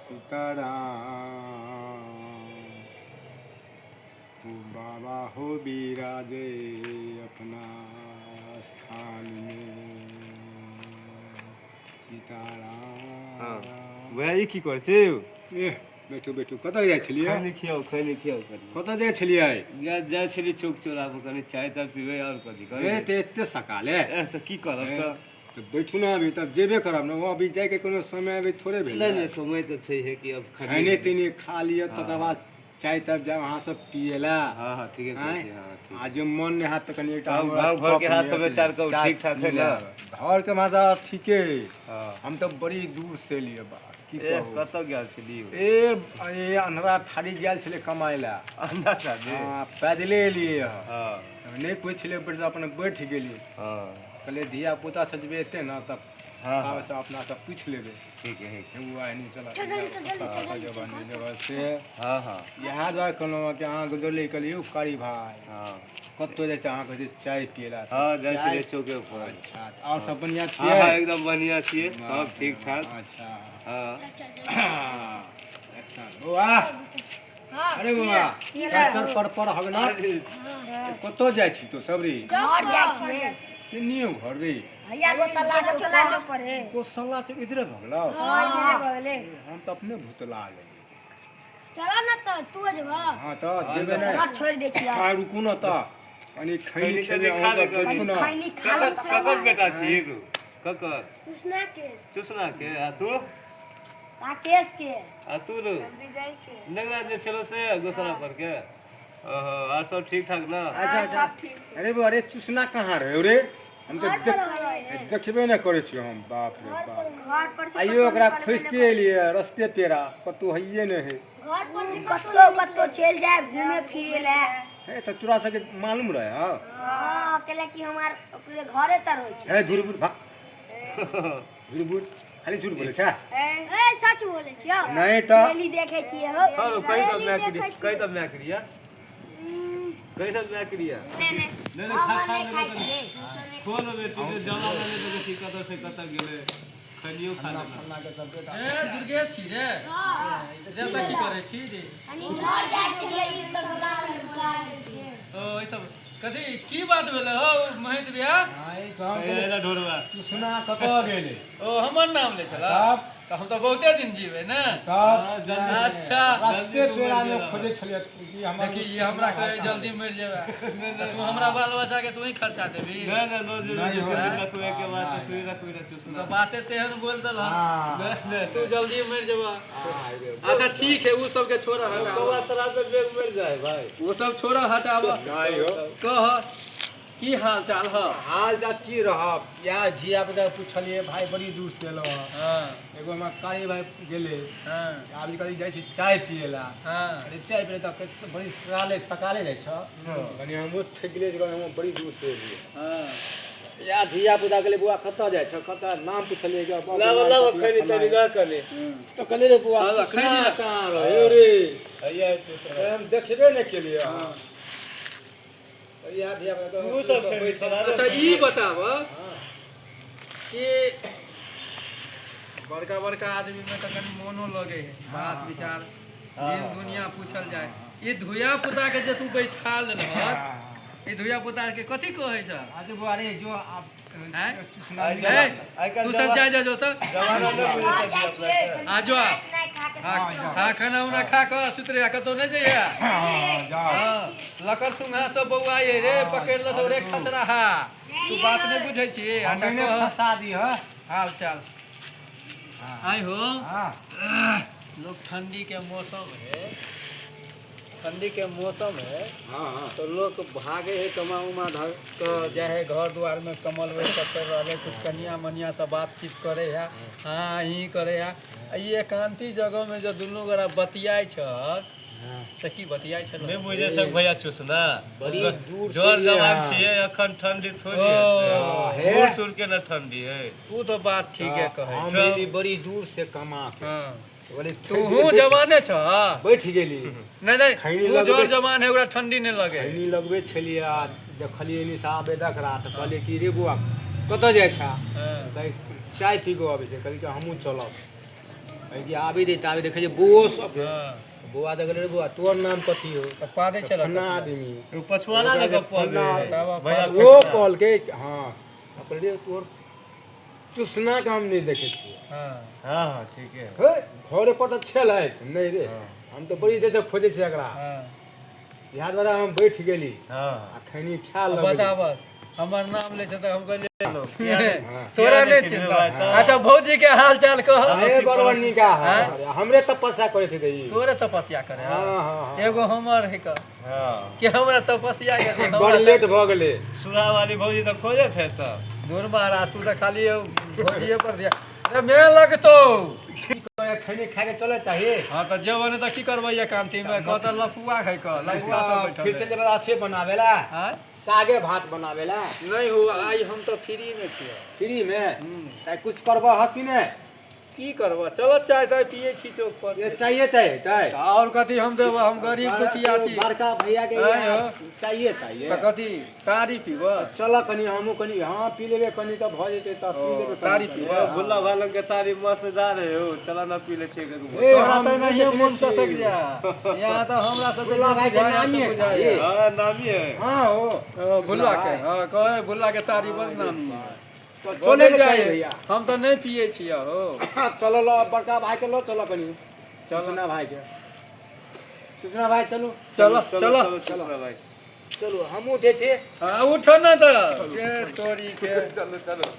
सीताराम ओ बाबा हो बिराजे अपना स्थान में सीताराम। हँ भैया, ई की करै छी? एह, बैठू बैठू, कतऽ जाइ छलियै? खैनी खियाउ, खैनी खियाउ कनी। कतऽ जाइ छलियै? जाइ छलियै चौक चौरा पर कनी चाय ताय पीबै, आओर कथी ए करी। तऽ एते सकाले? एह, तऽ की करब तऽ? तऽ बैठू ने अभी, तब जेबे करब ने। ओ अभी जाइके कोनो समय अभी थोड़े भेलै। नहि नहि, समय तऽ छैहे कि अब खैने तीने खा लिअ, तकर बाद चाय तब जायब अहाँ सब पियै लए। हँ हँ, ठीके कहै छी, हँ ठीक। आ जे मन नहि हैत तऽ कनि एकटा तब हमरा गाँव घरके कप हाल लिअ, समाचार कहू, चाय ठीक ठाक है पी ने? लेब। घरके भाषा ठीके अइ। हँ। हम तऽ बड़ी दूर से एलियै बा, की ए कहू। कतऽ गेल छलियै? ए ए अन्हरा ठाड़ी गेल छलै कमाइ लए। अंडा ठाड़ी? हँ, पैदले एलियै हँ। हँ। नहि कोइ छलै बैठ, अपन बैठ गेलियै। हँ। कहलियै धिया पुता सब जेबै एतै ने तब हँ। सबसँ अपना सब पूछि लेबै। ठीक है। बौआ, एनी चल। चल जल्दी, चल जल्दी, चल जल्दी, चल। जगह से। हँ हँ। इएह दुआरे कहलहुँ कि अहाँ गुजरलै, कहलियै यौ कारी भाय हँ। कतहु जाइ तऽ अहाँ कहै छियै चाय पियै लए। हँ, जाइ छलियै चौके पर। अच्छा, आओर सब बढ़िआँ हँ। छियै? हँ, एकदम बढ़िआँ छियै, सब ठीक ठाक। अच्छा। हँ। अच्छा बौआ। हाँ। अरे बौआ, चर पर पर हब ना, कतऽ जाइ छी तो सब रे? घर जाइ छियै। केनियो घर रे? भैया, गोशाला, गोशाला चौक पर है। गोशाला चौक इधरे भगलौ? हाँ, इधरे भगले। हम तऽ अपने भुतला गेलियै। चला ना तऽ तू जेबह? हँ, तऽ जेबै ने। चला, छोड़ि दै छियै। आ रुकू ने तऽ कनि खैनी खैनी खेबै। खा अहूँ ले सब बैठू कनि। ने। खैनी खा। ककर ककर बेटा छी एगो ककर? कृष्णा के। चुसना के। आ तू? राकेश के। आ तू रो? विजय के। नगराज जे छलो से गोसरा पर के। ओहो, आर सब ठीक ठाक ना? अच्छा अच्छा। अरे बौआ, अरे चुसना कहाँ रहे रे? हम तऽ घर पर रहै है। देखबे नहि करै छियै हम, बाप रे बाप। घर पर से। आइयो ओकरा खोजिते एलियै, रस्ते पेरा कतहु हइए नहि है। घर पर से कतौ कतौ चलि जाय घूमे फिरे लए। हे, तऽ तोरा सबके मालूम रहे? हँ। हाँ, केला कि हमार ओकरे घरे तर होइ छै। हे, झूठ बोल, भाग, झूठ बोल, खाली झूठ बोलै छै। ए, सच बोले छियो। नहि तऽ। डेली देखै छियै हो। हँ, कही तब मैं करिया, कही तब मैं करिया, कही तब मैं करिया। नहि नहि। नहि नहि, हम खा खा नहि लेबै खाइ कनि। छियै। खो ने बेटी, जे जमा लेने तऽ देखी कतऽ से कतऽ गेलै। खैनियो खा लेना। ए दुर्गेश छी रे? रे, तऽ की करै छी रे? कनी घर जाइ छियै, ई सब बुला बुला लै छियै। ओ ई सब कथी की बात भेलै हौ महेश भैया? एना ढोरबा। चुसना कतऽ गेलै? ओ हमर नाम लै छला? तब। तऽ हम तऽ बहुते दिन जीबै ने। तब। अच्छा। रस्ते पेरा मे खोजै छलियै कि हमर देखी, ई हमरा कहै जल्दी मरि जेबै तऽ तू हमरा बाल बच्चा के तू ही खर्चा देबी। नहि नहि, नो जेबै। नहि हो। रखबै के बाद तऽ तू रखबै रे तू चुसना। तऽ बाते तेहन बोल देलहन। हाँ। नहि नहि। तू जल्दी मरि जेबह। हाँ, रे। अच्छा ठीक है, ओ सबके छोड़ हटाब। कौआ शराब में बेग मर जाए भाई। ओ सब छोड़ हटाब। नहि हो। कह, की हाल चाल ह? हाल चाल की रहब, इएह धिया पुता पुछलियै, भाय बड़ी दूर से एलहुँ हँ। हाँ। एगो हमरा कारी भाय गेलै। हाँ। आब कभी जाइ छी चाय पियै लए। हाँ। अरे चाय पियै तऽ बड़ी सकाले सकाले जाइ छ, कनि हमहूँ थकि गेलियै जे हम बड़ी दूर से एलियै। हाँ। इएह धिया पुता गेलै, बौआ कतऽ जाइ छ, कतऽ नाम पुछलियै कि बाप लाब नाम लाब कथी खैनी फलाना। तनी दऽ कनी। तऽ कहलियै रे बौआ, हाँ, चुसना खैनी ला। कहाँ रहै रे? हैया चुसना। हम देखबे नहि केलियै हँ। तऽ इएह धिया पुता तू सब खैनी छला रे। अच्छा, ई बताब कि बड़का बड़का आदमी में तऽ कनि मोनो लगे है, बात विचार दिन दुनिया पूछल जाय। ई धुया पुता के जे तू बैठा लेलहक, ई धुया पुता के कथी कहै छ? अच्छा बौआ रे, जो आब आँय? चुसना आइ मिलल। ए, आइ तू काल्हि सब जा जा जो तऽ। जमाना नहि बुझै घर छै जाइ अपना छियै। के। आ जो आ। नहि खा के। खा खा, खाना उना खा कऽ सुति रहिया, कतौ नहि जइया। हाँ, जाओ। हाँ, लकर सुंघा सब बौआ ये रे, पकड़ि लेतौ रे खचराहा। तू बात नहि बुझै छी। अच्छा। हमे कह। फंसा दी ह। हाल चाल। आइ हो। हाँ। लोग ठंडी के मौसम है, ठंडी के मौसम है। हाँ हाँ। तो लोग भागे है, कमा उमा धर के जाइ है घर द्वार में, कमल ओढ़ि कऽ पड़ि रहलै, कुछ कनिया मनिया से बातचीत करे है, हाँ ही करे है। आ ई एकांती जगह में जब दुनू गोरा बतियाइ छक तऽ की बतियाइ छल? नहि बुझै छक भैया चुसना। बड़ी दूर से जर एलियै जवान हँ। छियै, अखन ठंडी थोड़ी ओ। हेतै? हे। बूढ़ सूढ़ के ने ठंडी है। ओ तऽ बात ठीके कहै हम छै। एली बड़ी दूर से कमा के। हाँ। बोले तूहू जवाने छ। बैठ गेली। नहीं नहीं। खैनी ओ लगबै जर जवान है, ओकरा ठंडी नहीं लगे। खैनी लगबै छलियै आ देखलियै निशा बेदक रहा, तऽ कहलियै कि रे बौआ, कतऽ जाइ छा? हाँ। कहै चाय पी कऽ अबै छै। कहलियै कि हमहूँ चलब। कि आबे दे ताबे देखै छै बौओ सब। हाँ। बौआ देख रे बौआ, तोर नाम कथी हो? तऽ पादै छल। फन्ना आदमी। ओ पछुआला लग फन्ना। बताबऽ। भैया। ओ कहलकै हँ, कहलियै तोर चुसना के हम नहि देखै छियै। हाँ। हाँ हाँ, ठीक है। हे, घरे पर तऽ छलै नहि रे, हम तऽ बड़ी देर से खोजै छियै एकरा। हाँ। इएह दुआरे हम बैठ गेली। हाँ। आ खैनी खा लगली। बताबऽ, हमर नाम लै छै तऽ हम कहलियै हाँ। तोरा नहि चिन्हबै चिन्हता। भाई तऽ। अच्छा, भौजी के हाल चाल कह। अरे बड़ निका। हाँ? हमरे तपस्या करैत हेतै ई। तोरे तपस्या करे? हाँ हाँ हाँ। एगो हमर है का हाँ। कि हमरा तपस्या के हमरा बड़ लेट भऽ गेलै। सुरा वाली भौजी तऽ खोजत है तब। दूर महाराज, तू तऽ खाली भौजिए पर ध्यान अरे मेल लगतो। की कहै, खैनी खा के चले चाहिए। हाँ, तऽ जेबो नहि तऽ की करबै एकांती मे? कह तऽ लफुआ खाइ कह, लफुआ सब बैठल फिर है। चल जेबै अथे बनावेला। आँय? सागे भात बनावेला। नहि हो, आइ हम तऽ फ्री मे छियै। फ्री मे तऽ कुछ करबह कि नहि? की करबह, चलो चाय ताय पियै छी चौक पर। ये चाहिए तऽ हेतै। तऽ आओर कथी हम देबह? हम गरीब दुखिया छी। बड़का भैया के। आँय हो। चाहिए चाहिए। तऽ कथी, तारी पीबह? चल कनि हमहूँ कनि, हाँ, पी लेबै कनि तऽ भऽ जेतै, तऽ पी ओ, लेबै कनि तारी कनि। पीबह? भुल्ला भाई लग के तारी मसेदार है हो, चला ना पी ले छे। ए, तोरा हम तऽ एनाहिए नहि मोन देखने ससक छी। जा, यहाँ तऽ हमरा सबके भुल्ला भाई के बुझाया नामी से है। बुझाया। हाँ, नामी है। हाँ हो। ओ, भुल्ला के, हाँ, कहे भुल्ला के तारी बड़ नामी है। तो चले बोले के जाए चाही भैया। हम तऽ नहि पियै छियै हो। चलो लो, बड़का भाई के लो चलो कनि। चलो। सूचना भाई के, सूचना भाई, चलू। चलो चलो। चलो चलो भाई। चलू, हमहूँ उठै छी। हाँ, उठो ने तऽ के तोरी के। चलो चलो।